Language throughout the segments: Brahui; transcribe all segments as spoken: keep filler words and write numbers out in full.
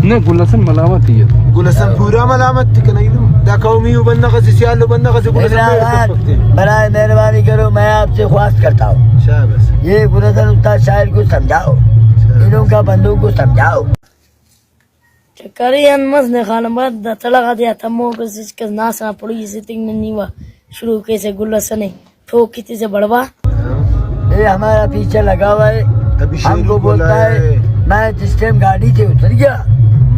نہ، گل حسن ملامت ہی ہے۔ گل حسن پورا ملامت تے کنا ایلم۔ دا قومی و بندغ اسے، سیال و بندغ اسے، گل حسن عمران مہر خان، کپک تے۔ برائے مہربانی کرو، میں آپ سے خواست کرتا ہوں۔ شاباس۔ یہ گل حسن استاد شاعر کو سمجھاؤ۔ شاباس۔ ان لوگوں کا بندوں کو سمجھاؤ۔ چکری ان مس نے خان آباد دا تڑا غا دیا تمو کو سچ کس ناس نا پڑی سیٹنگ نے نیوا شروع کیسے گل حسن نے۔ ٹھوک کتنے سے بڑوا۔ یہ ہمارا پیچھے لگا ہوا ہے، ابھی ہم شیرو کو کو بولتا لایا ہے۔ ہے۔ میں جس ٹائم گاڑی سے اتر گیا،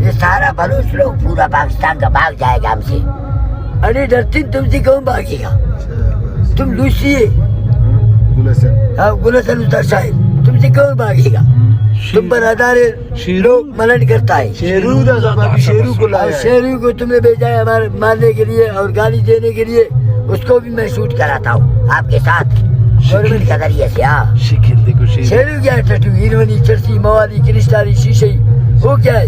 یہ سارا بلوچ لوگ، پورا پاکستان کا بھاگ جائے گا ہم سے۔ ارے ڈرتی تم سے کون بھاگے گا؟ شاباس۔ تم لوسی ہے۔ ہاں، گل حسن۔ ہاں، گل حسن اتر شاہد، تم سے کون بھاگے گا؟ ہوں۔ تم پر ادارے شیرو۔ لوگ ملنڈ کرتا ہے۔ شیرو دا زبان، شیرو کو لایا اور ہے۔ شیرو کو تم نے بھیجا ہے ہمارے مارنے کے لیے اور گالی دینے کے لیے۔ اس کو بھی میں شوٹ کراتا ہوں آپ کے ساتھ، گورنمنٹ کے ذریعے سے۔ ہاں۔ شکل دیکھو شیرو۔ شیرو کیا ہے؟ ٹٹو، ہیروئنی، چرسی، موالی، کرسٹالی، شیشئی، وہ کیا ہے؟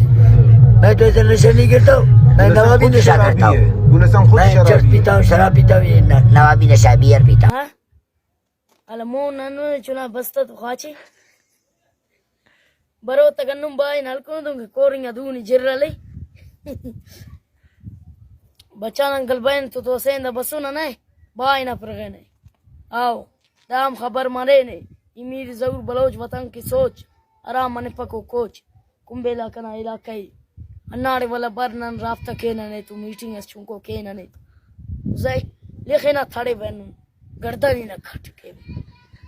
میں تو ایسا نشہ نہیں کرتا ہوں، میں گل حسن نوابی خود نشہ شرابی کرتا ہے۔ ہوں۔ گل حسن خود میں چرس شرابی ہے۔ پیتا ہوں، شراب پیتا ہوں، یہ ن-، نوابی نشہ، بیئر پیتا ہوں۔ ہاں؟ المو نن چنا بستہ تو خواچے۔ برو تا گندم بائن ہلکنو دنکہ کورنگا دونی جر ہلے۔ بچان انکل بین تو تو سین دا بسو ننے بائنا پرغینے۔ آو، دام خبر مرینے۔ ای میر ظہور بلوچ وطن کی سوچ، آرام منپکو کوچ۔ کمبے علاقہ نا علاقہ ءِ۔ ہنداڑے ولدا بر نن رابطہ کینہ نے تو میٹنگ اس چنکو کینہ نے تو۔ زہ لخے نا تھڑے بینن گڑدانی نا کھٹ کے۔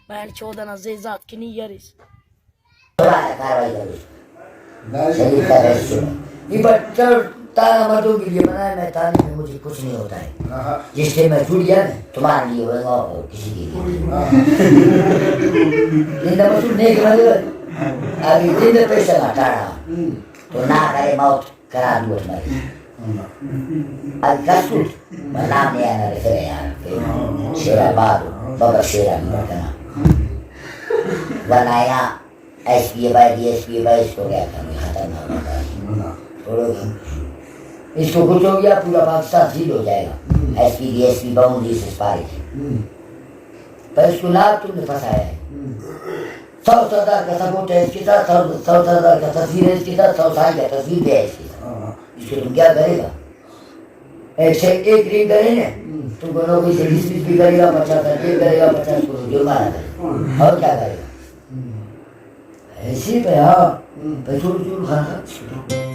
بہن چودہ نا زیزات کنی یریس۔ دوبارہ کاروائی کرو۔ شریف کا رئیس چنو۔ یہ بچہ تانا مردوں کے لیے بنایا، میں تعلیم میں مجھے کچھ نہیں ہوتا ہے۔ جس سے میں جڑ گیا نا، تمہارے لیے ہوئے گا اور کسی کے لیے نہیں۔ زندہ مسعود نیک مدد۔ ابھی زندہ پیش لگا ٹاڑا۔ تو نہ کرے موت، کرا دوٹ مرے۔ ابھی کس دوٹ، میں نام نہیں آنا رہتے ہیں یار۔ شیر آباد، بابا شیر آباد کنا۔ ورنہ یہاں ایس پی اے بھائی، ڈی ایس پی اے بھائی، اس کو کیا کریں، خطرناک ہوتا ہے۔ چھوڑو تو۔ اس کو کچھ ہو گیا، پورا پاکستان سیل ہو جائے گا۔ S P, D S P, boundary سے پارے تھے۔ پر اس کو نہ تم نے پھنسایا ہے۔ سو سردار کا سپورٹ ہے اس کے ساتھ، سو، سو سردار کا تصویر ہے اس کے ساتھ، سو سائی کا تصویر بھی ہے اس کے ساتھ۔ اس کو تم کیا کرے گا؟ ایک سے ایک ڈرنک کرے نا، تم کو نوکری سے ڈسمس بھی کرے گا، پچاس ہزار جیل کرے گا، پچاس کروڑ جرمانہ کرے گا۔ اور کیا کرے گا؟ ایسے پہ ہاں، پہ چھوٹو چھوٹو کھاتا۔